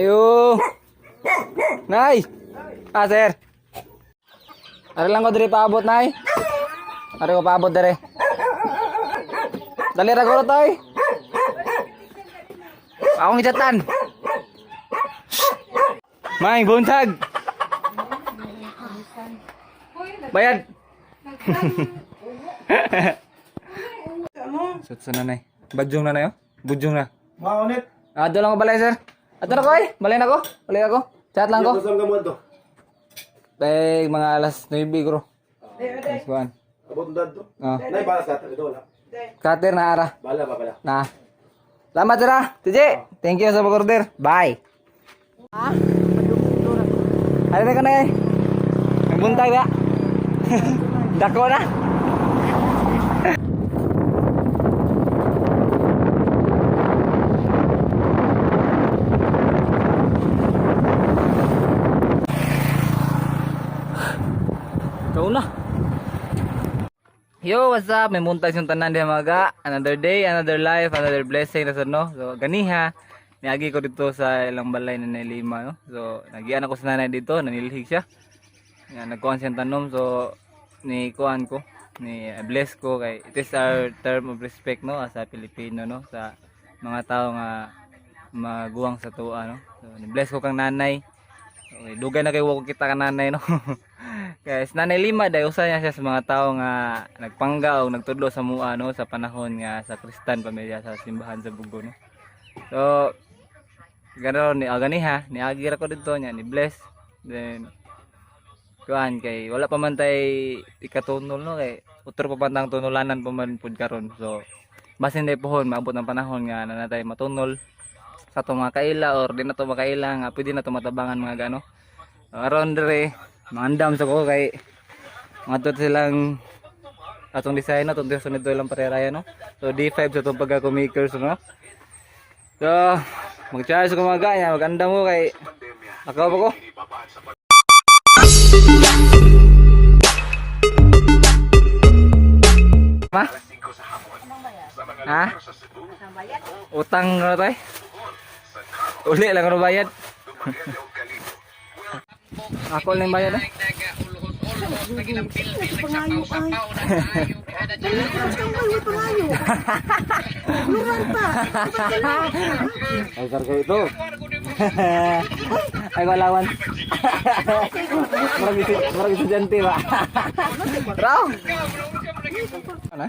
Ayo. Nay. Ah, sir. Ari lang ko diri paabot, Nay. Ari ko paabot diri. Dali ra ko tay. Akong ijatan. May buntag. Bayad. Sut sa nanay. Badyong nanay oh. Budyong na. Maunit. Ah, doon lang ko balay, sir. Ato na ko ay. Balay na ko. Balay ako. Chat lang ko. Saan ka mo to? Bay, mga alas 9 bro. Alas 1. Abot na to. Ah. Nay bala sa ito wala. Cutter na ara. Bala ba bala. Na. Salamat sir ah. TJ, thank you sa pag-order. Bye. Ha? Ano na ka na eh? Nagbuntag na. Dako na. Ikaw na. Yo, what's up? May muntag yung tanan diha mga ga. Another day, another life, another blessing na sad, no. So ganiha, niagi ko dito sa ilang balay na nilima no. So nagian ako sa nanay dito, nanilhig siya. Nga nagkuan siyang tanom so ni kuan ko, ni bless ko kay it is our term of respect no as a Pilipino no sa mga tao nga maguwang sa tuwa no. So ni bless ko kang nanay. Okay, dugay na kay wa ko kita ka nanay no. Kaya si Nanay Lima dahil usa niya siya sa mga tao nga nagpangga o nagtudlo sa mua no sa panahon nga sa Kristan pamilya sa simbahan sa Bugo no. So ganoon ni ganiha ni agira ko dito niya ni bless then kuan kay wala pa man tay ikatunol no kay utro pa man tang tunulanan pa man pud karon. So basin day pohon maabot ang panahon nga nanatay matunol sa atong mga kaila or di na to makaila nga pwede na to matabangan mga gano. Aron dire maandam sa ko kay mga silang atong design no, atong design nito ilang pareraya no. So D5 sa atong pagka makers no. So mag-charge ko mga ganya, magandam ko kay akaw pa ko. Ma? Ha? Utang na tay? Uli lang ko bayad. Ako lang bayad eh. Pangayo ay. Pangayo, pangayo. Luran pa. Ay, kargo ito. Ay, walawan. Murag estudyante ba? Raw! Ano?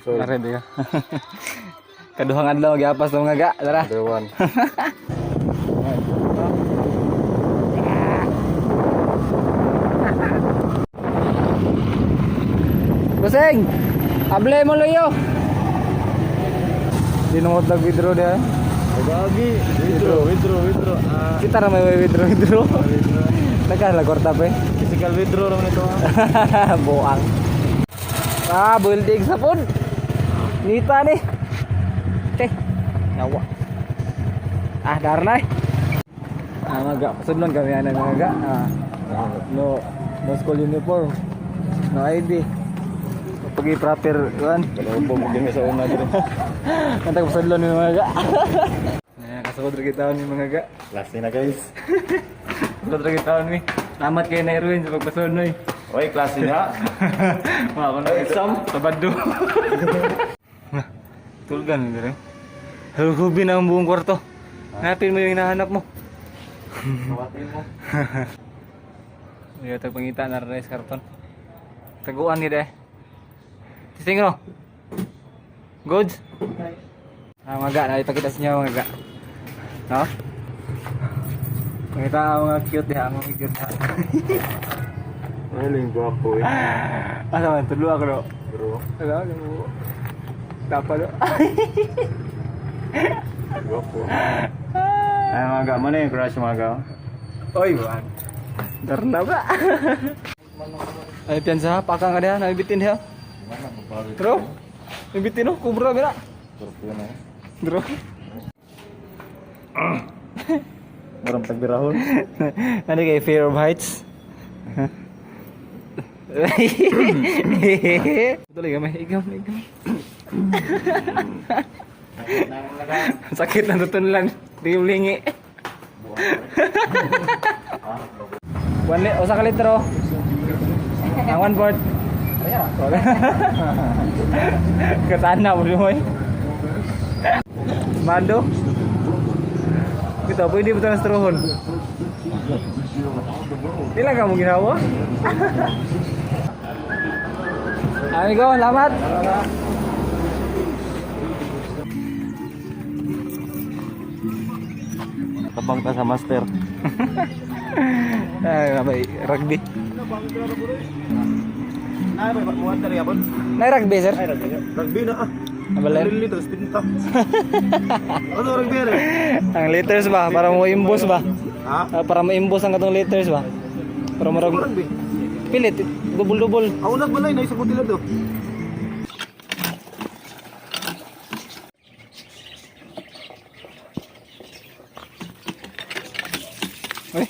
Sorry. Ready ka. Kaduhang adlaw gyapos ng mga ga. Tara. One. Kuseng! Able mo loyo. Dinungod lag withdraw dia. Gagi. Withdraw, withdraw, withdraw. Ah, Kita ra may withdraw withdraw. Nagka la kwarta pa eh. physical withdraw naman ito. Buang. Ah, building sa pod. Nita ni. Okay. Yawa. Ah, darnay. Ah, maga. Pasudlon kami ana mga ga. Ah, no no school uniform. No ID. Pag proper kuan. Kalaw po mo sa una dito. Kanta pasudlon ni mga ga. Ayan, kasugod ra kita ni mga ga. Last na guys. Kasugod ra kita ni. Salamat kay na Erwin sa pagpasunod. Oy, klase na. Mga ko na exam Sabado. Tulgan dire. Halugubi na ang buong kwarto. Hanapin mo yung hinahanap mo. Kawatin mo. Iya, tagpangita na rice karton. Taguan ni de. Tising no. Goods. Ah, mga ga, naipakita sa inyo mga ga. No? Pakita ang mga cute diha, ang mga cute diha. Ay, linggo ako eh. Asa man tulo ako no. Bro, Ano, ano? Tapa no. gwapo. Ay, mga ga, mana yung crush mga ga? Oy, wan. Darna ba? Ay, piyansa, pakang ka diha, nabibitin diha. Mana mapawit? Bro, nabibitin no, kubra bira. Turpo na. Bro. Murang tagbirahon. Ano kay fear of heights? Tuloy gamay, ikaw, ikaw. Sakit na tutunlan. Di yung lingi. Usa ka litro. Ang 1/4. Katana mo mo eh. Mando. Kita pwede ba ito strohon? Pila ka mo ginawa? Amigo, salamat. Tabang ta sa master. Ay, may rugby. Ay, may buhat na rin. Nay rugby, sir. Rugby na ah. Nabalay. Liters pinta. Ano rugby rin? Ang liters ba? Para mo imbos ba? Ha? Ah, para mo imbos ang katong liters ba? Para mo Rugby. pilit, dubol-dubol. Ako nagbalay na isa ko tila do. Uy.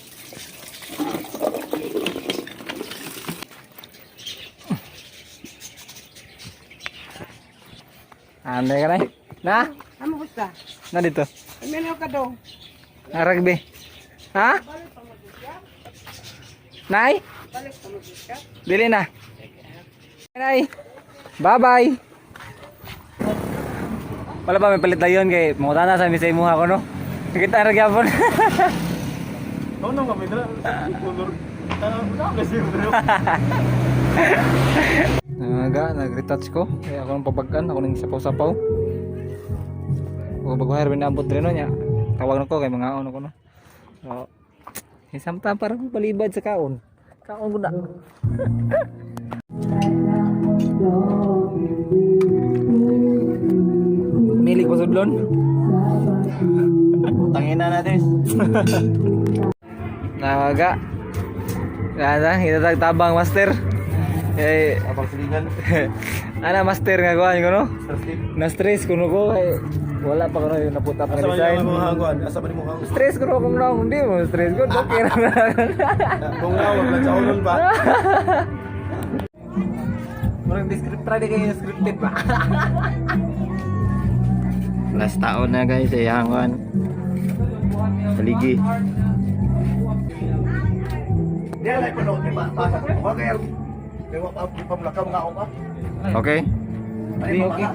Ande ka na. Eh. Na? Amo gusta. Na dito. Imeno ka do. Ang rugby. Ha? Nay? Balik pa mo siya. Dili na. Nay. Bye-bye. Wala ba may palit na yun kay mangutana sa mi sa imuha ko no. Nakita ra gyapon. Ako nang kami dala. Color. Tama kasi bro. Naga, nag-retouch ko. Kaya ako ng pabagan, ako nang sapaw-sapaw. O bago her binabot rin no niya. Tawag na ko kay mga ano ko no. So, samta parang palibad sa kaon. Kaon ko na. Milik ko sudlon. Tangina natin. Naga. Nada, itatag tabang master. Eh, Abang silingan. ana master nga kuan ko no. Sir Steve. Na stress kuno ko kay wala pa kuno yung naputa pa Asa nga man design. yung mga hangguan? Asa man yung mga Stress kuno kung naong hindi mo stress ko okay ra na. Kung nawag lang sa ulon ba? Murag descript try di kayo scripted ba. Last taon na guys, eh hangguan. Haligi. Okay. Di okay.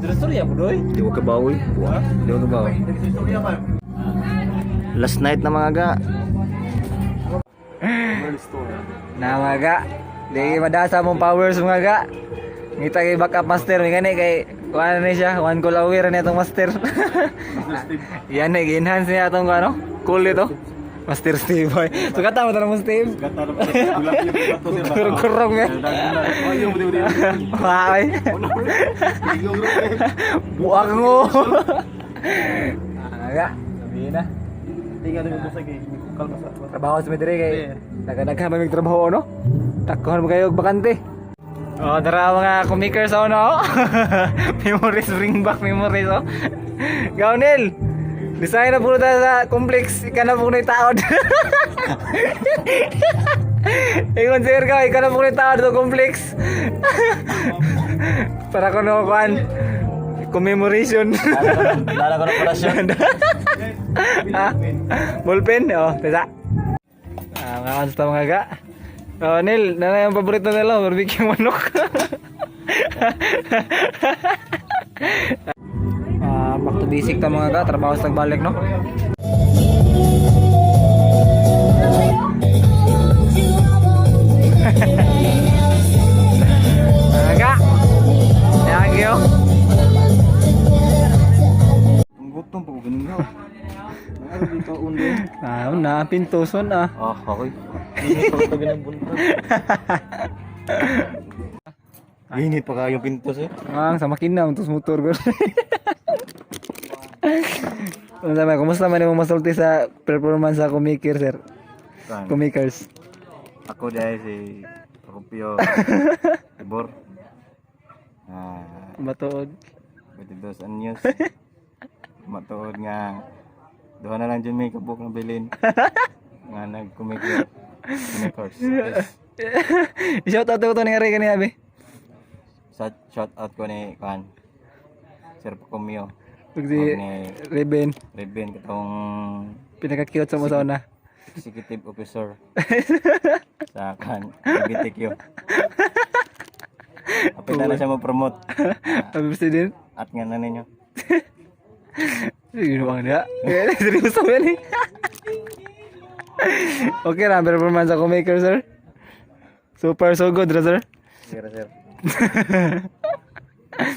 Terus ya budoy. Di ko kabawi. Di ko kabawi. Last night na mga ga. Namaga. Di madasa mong powers mga ga. Ngita kay backup master mi gani kay kuan ni siya, one call away ra ni atong master. Yan eh, enhance niya atong ano, cool ito. Master Steve boy. So kata mo tanong mo Steve. Kurog-kurog eh. Wah, buak mo. Aga, sabihin na. Trabaho sa medre kay naganaghan pa mig trabaho no. Takuhan mo kayo og bakante. Oh, tara mga kumikers oh no. Memories bring back memories oh. Gaunel. Design na po tayo sa complex, ika na po na taod. Ingon sir ka, ika na po na taod sa complex. Para kuno kuan commemoration. Dala ko na pala siya. Ha? Ballpen? Oh, tesa. Ah, mga kansta mga ga. Oh, Neil, nana yung paborito nila, barbecue manok. Ah, back to basic ta mga ga, trabaho sa tagbalik no. Mga ga. Thank you. Ang gutom pa ko ganin. Ano dito undo? Ah, na pintuson ah. Ah, okay. Init pa ko ganang buntag. Init pa kayo pintos eh. Ang sa makina ang tos motor ko. Ano naman, kumusta man imong masulti sa performance sa Kumiker, sir? Kumikers. Ako dahil si Rupio Tibor. Ah, Matuod. 22 anyos. Matuod nga duha na lang dyan may kabuk ng bilin. Nga nagkumikir. Kumikers. Yes. Shout out ko to ni Ari kanina, be. Shout out ko ni Kwan. Sir Pacomio. Ug si Og ni Reben, Reben katong pinaka-cute sa mo sa una. Executive officer sa kan LGBTQ. Apit na na siya mo-promote. Sabi president. At nga na ninyo. Sige bang dia? Seryoso ba ni? Okay ra ang performance ako maker, sir. Super so good ra, sir. Sir, sir.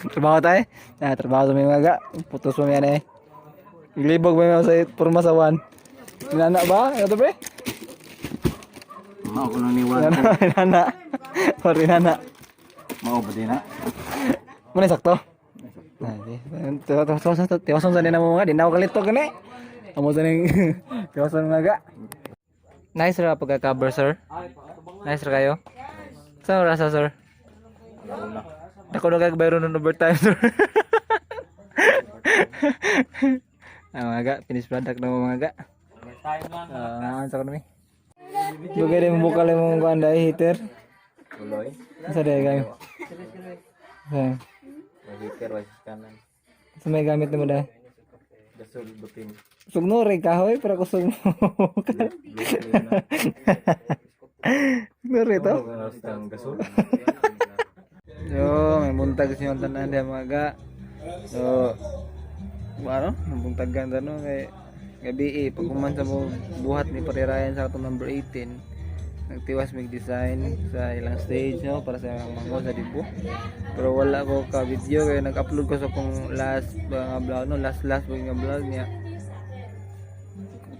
Trabaho tayo. Ah, trabaho sa may mga ga. Putos mo yan eh. Ilibog mo yan sa porma sa one. Inana ba? Ano to, pre? Mao ko ni Juan. Inana, inana. Or inana. Mao ba din na? Muna sakto. Ah, di. Tiwason sa nina mo mga. Di na ako kalito gani. Amo sa ning tiwason mga ga. Nice ra pagka-cover, sir. Nice ra kayo. Sa rasa, sir? Ako na kag bayro ng overtime, sir. Ah, mga ga, finish product na mo, mga ga. Ah, sa kami. Bugay din mo bukal imong kuan dai heater. Tuloy. Sa dai kayo. Sa May heater wa sa kanan. sa may gamit nimo dai. Gasol butin. Sugno rin kahoy pero kusog mo. Sugno rin to. Ang gasol. Yo, may buntag sa inyong tanan diha, mga ga. So, ano? Nabuntagan ta no kay gabi eh, pag human sa mo buhat ni Parirayan sa atong number 18, nagtiwas mig design sa ilang stage no para sa ilang mango sa dibo, pero wala ko ka video kay nag-upload ko sa kong last nga vlog no, last last nga vlog niya.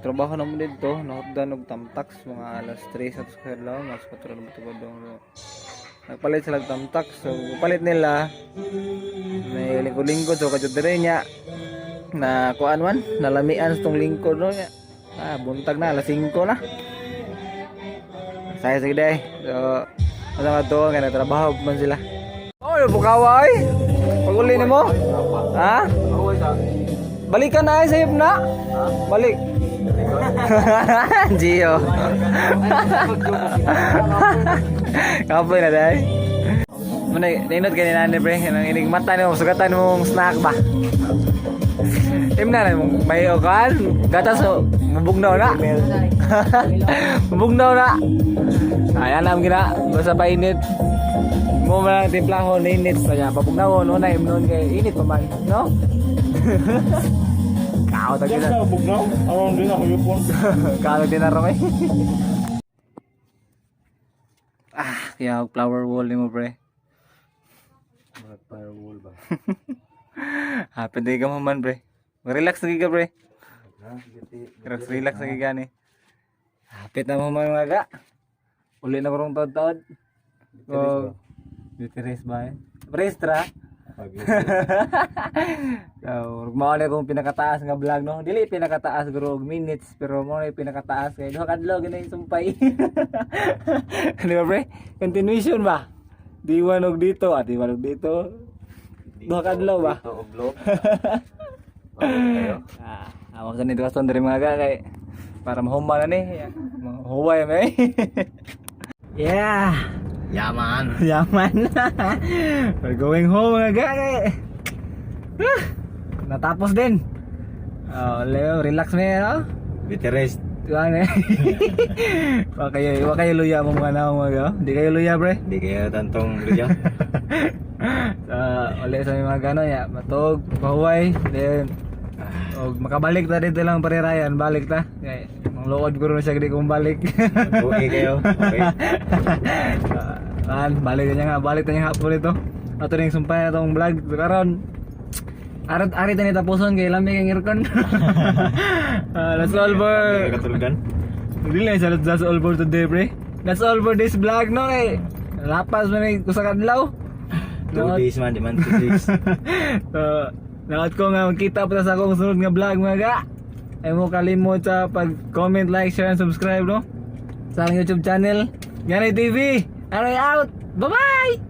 Trabaho na mo dito, nahutdan og tamtax mga alas 3 sa square lang, mas 4 na matubad dong. Nagpalit sila og tamtax, so palit nila may lingkod-lingkod, so kadyo dire niya na kuan man nalamian sa tong lingkod no niya. Ah, buntag na, alas 5 na. Saya sige day. So ano nga to nga nagtrabaho man sila. Oh, bukawa ay pag-uli nimo ha, balikan na ay sayop na balik. Gio. Kapoy na day. Muna, ninot ka ni nanay, pre. Nang inig mata nimo, sugatan mong snack ba? Im na mong may okan, gatas o, mabugnaw na. Mabugnaw na. Ayan ang gina, basta painit. Mo man ang timplahon, init pa niya. Pabugnaw no na imnon kay init pa man, no? Kao tag gina. Bugnaw. Aron din ako yupon. Kao din na ramay. Ah, kaya og flower wall nimo, pre. Murag firewall ba? Happy day ka mo man, pre. Relax na ka, pre. Ha, giti. Relax, relax na gani. Hapit na mo man, mga ga. Uli na korong taod-taod. Oh, duty rest ba eh? Rest ra. So, mao na akong pinakataas nga vlog no. Dili pinakataas guro og minutes pero mao na yung pinakataas kay duha ka adlaw gina yung sumpay. Di ba, pre? Continuation ba? Diwan og dito, at diwan og dito. Duha ka adlaw ba? Dito og lob. Kayo. Ah, awak sa nito kaston diri, mga ga, kay para mahuma na ni. Mga huway may. Yeah. Yaman. Yaman. We're going home, mga ga. Kay. Ah, natapos din. Oh, Leo, relax na no? Duty rest. Diba na? Wa kayo luya mo mga naong mga ga. Di kayo luya, pre. Di kayo tantong luya. So, uli sa mga gano'n ya, matug, pahuway, then og makabalik ta dito lang parirayan, balik ta. Kay mangluod ko rin siya di kong balik. Okay kayo. Okay. Ah, man, balik na niya nga, balik na niya hapon ito. Ato ning sumpay na tong vlog. So, karon arat ari ta ni tapuson kay lami kay aircon. Ah, that's all for Katulugan. Hindi lang siya, that's all for today, pre. That's all for this vlog no kay lapas man ni usa ka adlaw. 2 days man, di man 2 days. So, naot ko nga magkita pa sa akong sunod nga vlog, mga ga. Ay mo kalimot sa pag-comment, like, share, and subscribe no sa akong YouTube channel. Ganay TV. Aray out. Bye-bye.